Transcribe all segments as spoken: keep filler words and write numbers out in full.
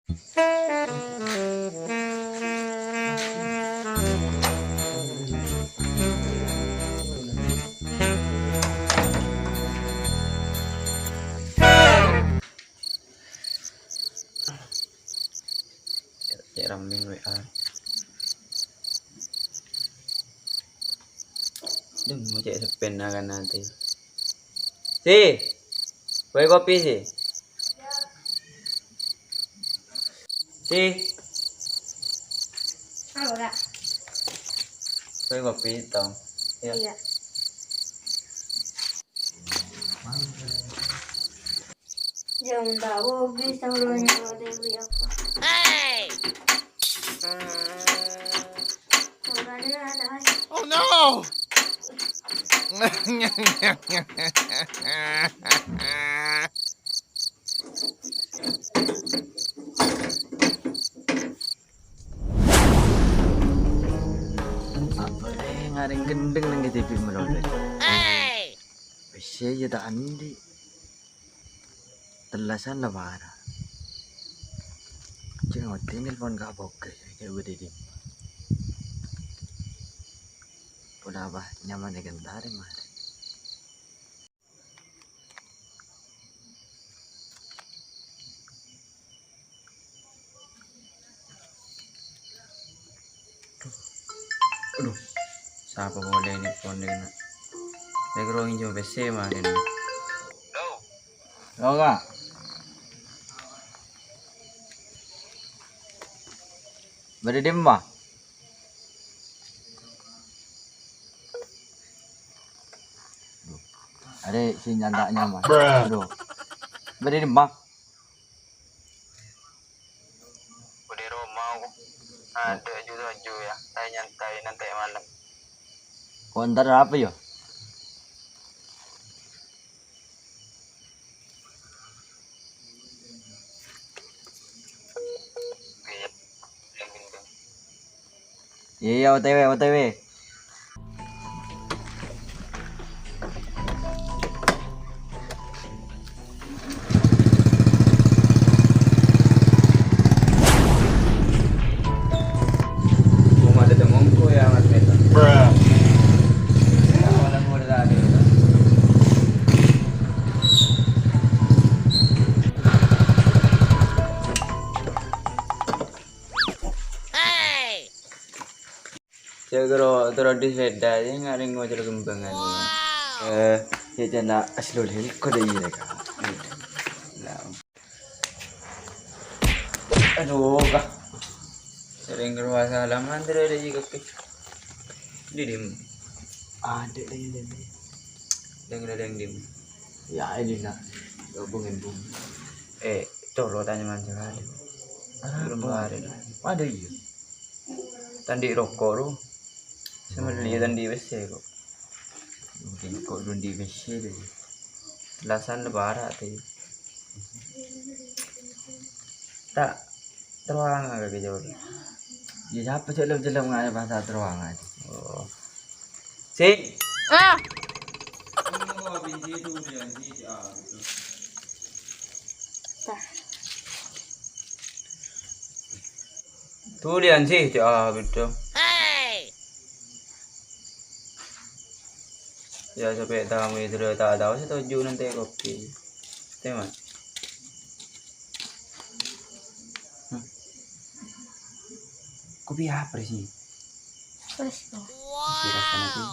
Cè' rammèng W A. Deng, mau cè' seppen akan nanti. Si, kue kopi, Si. Si. Apa, Kak? Kue kopi, Tong. Ya. Iya. Yang tahu bisa lo nyawa Dewi apa? Hey! Oh no! Apa le ngarèng gendheng neng K T P malolo? Pèssè jâ ta' andi'. Tellasan la para. Cè' ngoddi nelpon ka Boga, cè' bâdâ è dimma. Pola bâ' nyamana è Kentare marè. Adhu, sapa polè nè pon nè kèna? Lè' karo ngènjhâm pèssè marèna. Halo. Halo, Kak. Bâdâ è dimma? Adhu, arè sinyal ta' nyaman. Adhu. Bâdâ è dimma? Bâdâ è roma, ko. Adâ' ju-toju, yâ. Nyantai-nyantai, nyantai malem. Ko entar apa, yâ? Iyâ, iyâ, O T W, O T W. Cè' karo terro di sepeda, yâ, ngarèng ngocor kembangan. Eh, yâ, cana aslon ini kode ini, Kak. Nah. Adhu, Kak. Sering karo salaman terro ada di kaki. Di dim. Ada di dim. Deng, deng, dim. Ya, ini nak. Gabungin, Bung. Eh, colo tanya manca kali. Belum kemarin. Ada, iya. Tandi' roko', ro. Sè mellè tandi' pèssè, ko. Mungkin ko' tandi' pèssè deh. Tellasan la para', tè. Ta' terowongan ka kèjhâ. Yâ, sapa cè' lem-cellem ngajhâk bahasa terowongan? Oh. Sik. Ah. Tah. Tuliyân sih, cè' abit to. Hey! Ya, sampai tamu itu udah tak tahu, saya tahu juna teh kopi. Teh, Mas. Hmm. Kopi apa sih? Fresh, Bang. Kopi rasanya sih.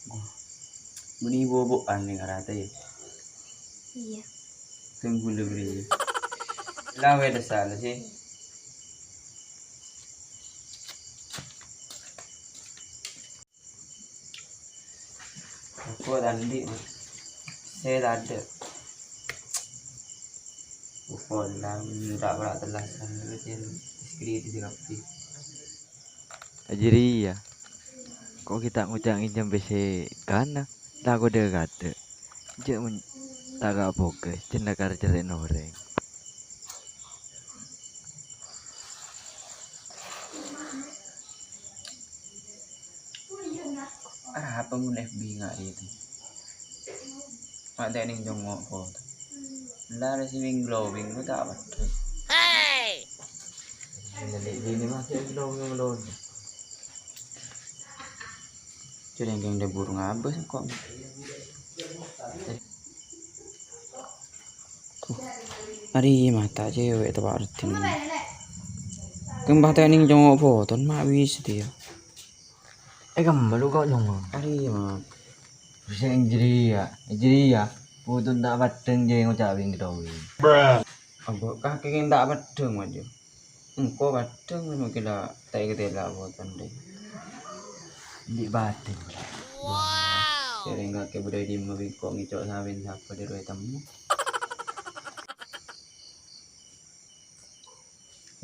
Wah. Meni bobo aneh karate. Iya. Tunggu dulu, Bri. Lawe desa lu sih. Aku tadi, Mas. Saya tak ada. Upo lam, tak pernah telas, kan, itu yang skrip di rapi. Ajariya, ko' ghi' ta' ngoca' nginjhâm pèssè kana, tako' dâ'-kadâ'. Jhâ' mon ta' ka' bhâghus, jhâ' nakar cerrè'na orèng. Arapa mon F B nga' itu? Ma' tènèng congngo' foto. Lar si wing glowing ku ta' peddheng. Nèlè bini ma' sè glowing-glowing. Jârèng kèng dâ' burung abâs kok. Tuh, arè mata cewek tepa' reddhin. Kemma tènèng congngo' foto ma' wis dia. Eh, kemma lu kok nyongo? Arè, Mat. Sè jârèya, jârèya. Putun ta' peddheng jâ ngoca' wing-glowing. Abâ' kakè ta' peddheng, Mat, jâ. Engko' peddheng mungkin la ta' èkatela' putun, deh. Di' batin. Jârèng kakè bâdâ è dimma bengko ngico' sawèn sapa dhi rowa ètemmo.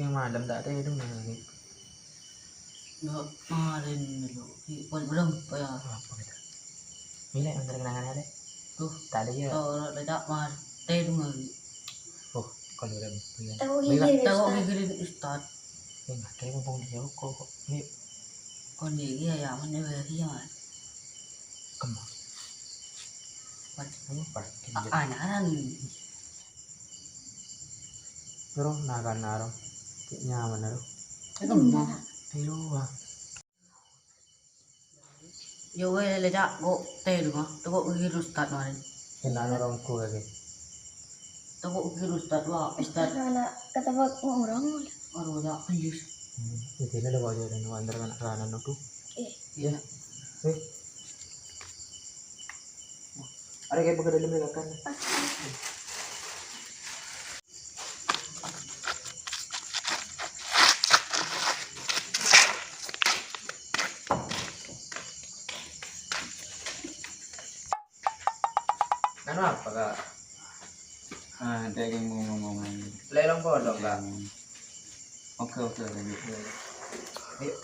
Yang malem ta' tèdung lagi. Nggak, malem dulu. Di pon belum, apa ya? Apa gitu? Ini lek, bentar kenangan ada. Tuh. Tak ada ya. Kalau ledak mal, tèdung lagi. Oh, kalau udah. Tahu Bila gigi, tahu Ustaz. Gigi dari Ustaz. Ini pakai mumpung dia kok. Ini Kon iki ya, ya, men ya, ya, ya, Mas. Kemma. Mas. Apa? Ah, ah, nyaran. Ro, nakan aro. Cek nyaman aro. Kemma. Ayo, wah. Ya, weh, le, Cak, kok tèdung, ah. Toko' gigi Ustaz, Mas. Kena orang ku lagi. Toko' gigi Ustaz, wah, Ustaz. Kata bak orang. Aduh, ya, anjir. Hmm, jadi ada wajah dan wanter anak kerana itu. Eh. Iya. Eh. Ada kayak pegadaian mereka kan. Anu apa, Kak? Ah, ada yang mau ngomongan. Lelong kodok, Kak. Oke, oke, lanjut. Ayo.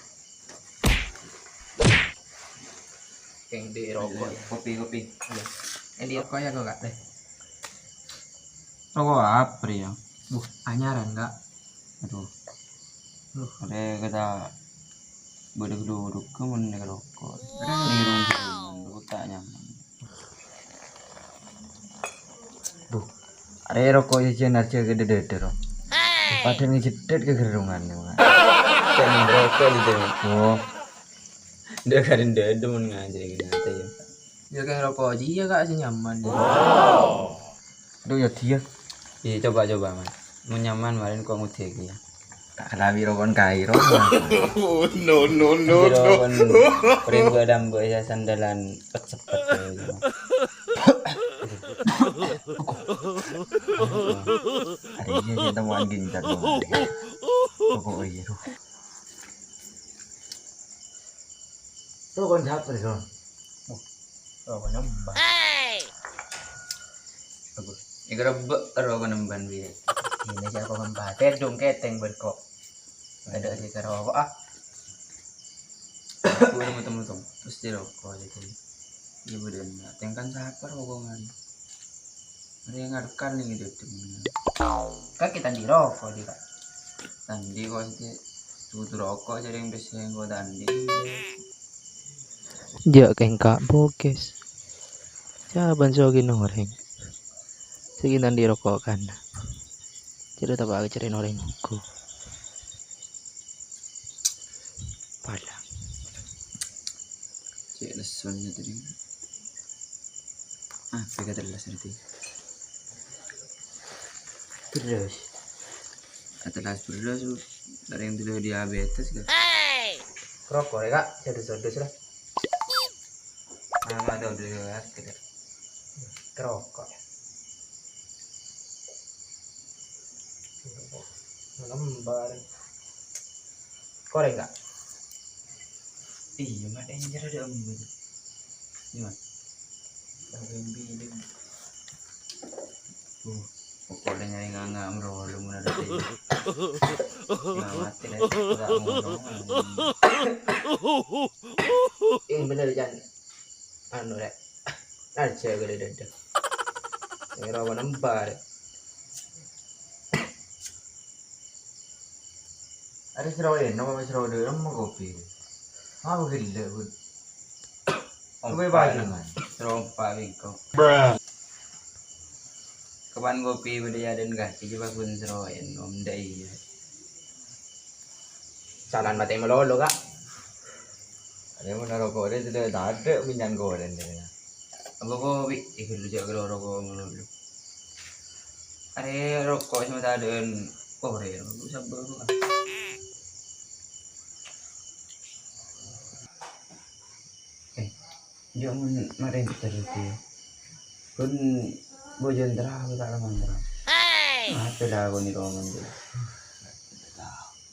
Yang di rokok. Kopi, kopi. Iya. Yang di rokok ya, kok, Kak, deh. Rokok apa, ya? Wah, anyaran, Kak. Aduh. Duh, ada kata bâdâ duduk ke men rokok. Ada di rumah, rokok tak nyaman. Duh, arè roko' jhâjhân arjhâ ghâdhâ-ghâdhâ, ro. Padahal ngejedhât ka gerrungan, ro. Kan roko' di sini. Oh. Dâ' kadhâng dâdâ mon ngajhâri ghâdhâ-ghâdhâ, ya. Ya, kan roko' jiyâ, Kak, sè nyaman, ya. Aduh, ya, dia. Iya, coba, coba, Mas. Mon nyaman, marin kok ngudhek, ya. Tak kalawi rokon kairo. No, no, no, no. Rokon rimba damba ya sandalan pet-sepet ya. Hari ini kita mau anjing tak mau. Pokok iya tuh. Rokon siapa sih, Ron? Rokon nembang. Bagus. Ini kerebek rokon nembang dia. Ini siapa ngempa? Tedong keteng berkok. Ada sih kerokok ah. Aku ketemu-temu tuh. Terus dia rokok aja tuh. Iya bener. Tengkan siapa rokongan? Ada yang ngarepkan nih gitu. Kan kita di rokok dia, Kak. Tandhi kok sè tutu roko' jârèng pèssè engko' tandhi. Jhâ' kèngka' bokes. Jhâ' bân sogina orèng. Sè ghi' tandhi roko' kana. Jârèya ta' pacaran orèng ongghu. Palang. Cè' lessonna tadi. Ah, pèkè tellas berarti. Terus. Atelas berus, sering dulu diabetes kan. Rokok ya, Kak, sodus-sodus lah. Nama tuh dulu ya, tidak. Rokok. Lembar. Korèng, Kak? Iya, Mat, enjâr ada embun. Iya, Mat. Sampai bilik. Uh, pokoknya nyari nganga, merolong, mana ada sih. Nggak mati deh, nggak ngomong. Yang bener, Jan. Anu, rek. Aja gede dada. Yang rawa nembar. Ada serawa enom apa serawa dua enom mau kopi? Mau gila, Bud. Kopi apa, Jan? Serawa empat bingko. Bruh. Wan kopi bâdâ yâ dân kaki, coba pun seroen, Om Dai. Salan matè malolo, Ka'. Arè mon roko' rè tadâ' minyan goreng rè. Apa kopi? Iku lu jâ' karo roko' malolo. Arè roko' sè matadâ'ân korè, lu sabâ' lu, Ka'. Eh, jâ' mon marènter, Ki. Pon bojân terawi ta' la mandra. Hey! Mate la koni roman tu.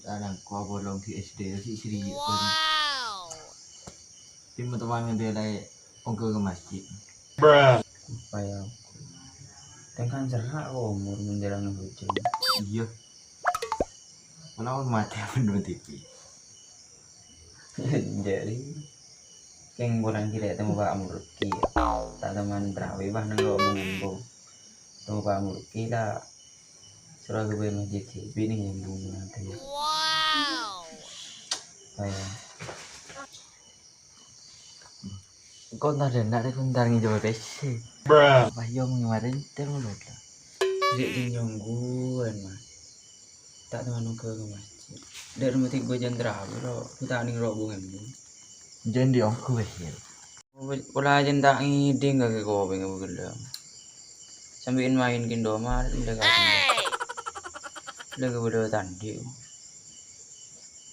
Anakku abolong di S D si Sri. Wow. Tim teman dia lai ongko ke masjid. Bruh. Apa ya? Tengkan serak kok umur menjelang bujang. Iya. Kalau mati apa dua T V? Jadi, keng kurang kira temu Pak Murki. Tak teman terawi, bah, nang lo ngomong. Temu Pak Murki, tak serah gue masjid sih, bini yang bunyi nanti. Wow. Kayak Engko' entar dâ' enna' rè, engko' entar ngènjhâma pèssè. Bruh. Wah, iyâ, mangkèn marènter molo, Bro. Rè' nyongghuwân, Mas. Ta' teman ongko ka masjid. Dâ' remma tènggu jân terawi, ro. Buta ning ro bungèn. Jân di ongko, wes, ya. Pola jân ta' ngèdhing kakè kopèng apa ghellâ'. Sambi'in main kèng domar, lè ka. Lè ka bâdâ tandhi'.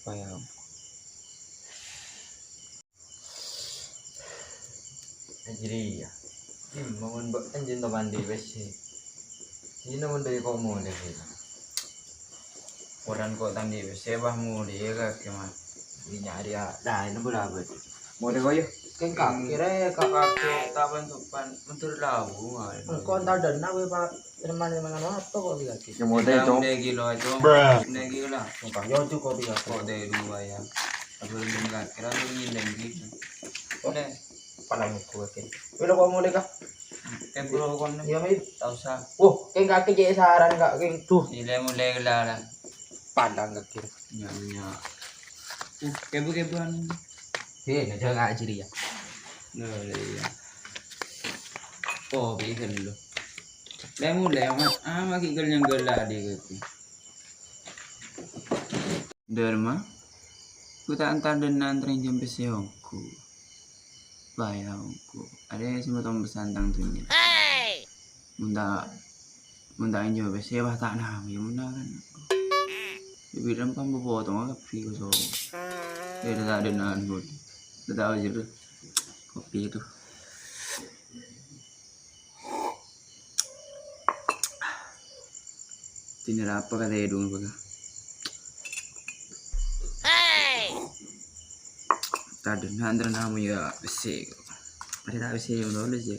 Paya. Jadi, ya. Tim, bangun bak anjing to mandi besi. Sini mun dari komo deh, gitu. Koran kok tandhi' besi, wah, mulai ya, kakè, Mas. Ini nyari ya. Nah, ini berapa tuh? Mau deh, koyo. Keng kakè rè, kakè tapan sopan. Mentur lawu, ah. Engko' entar dâ' enna' wè, Pak. Teman-teman anu apa kok lagi? Ya, mau deh, Cong. Deh, gila, Cong. Bruh. Deh, gila. Sumpah, yo, cukup, ya. Kok deh dua, ya? Aku belum dengar, kira lu ngileng gitu. Boleh. Palang itu, oke. Wis, lo kok mulai, Kak? Eh, bro, kon. Iya, Mi. Tak usah. Wah, keng kakè cek saran, Kak, keng tuh. Nilai mulai gila lah. Palang kakè. Nya, nya. Uh, kebu-kebuan. Hei, ngajak nggak ciri ya? Nah, iya. Oh, bisa dulu. Lah, mulai, Mat. Ah, lagi gel yang gela di gitu. Dharma, ku ta' entar dâ' enna' antarèng jam pèssè onggu. Bâjâ onggu. Arè sè motong pesan tang dunnya. Mon ta', mon ta' ènjhâma pèssè, wah, ta' nabâ, ya, mon ta' kan. Bibirrâ pam potong kabbhi, kosong. Ya, ta' dâ' enna' onggu. Ta' tao jârèya. Kopi itu. Dinner apa kata ya dong, apa kah? Hey! Tadi nanti namu ya besi. Ada tak besi yang dulu sih.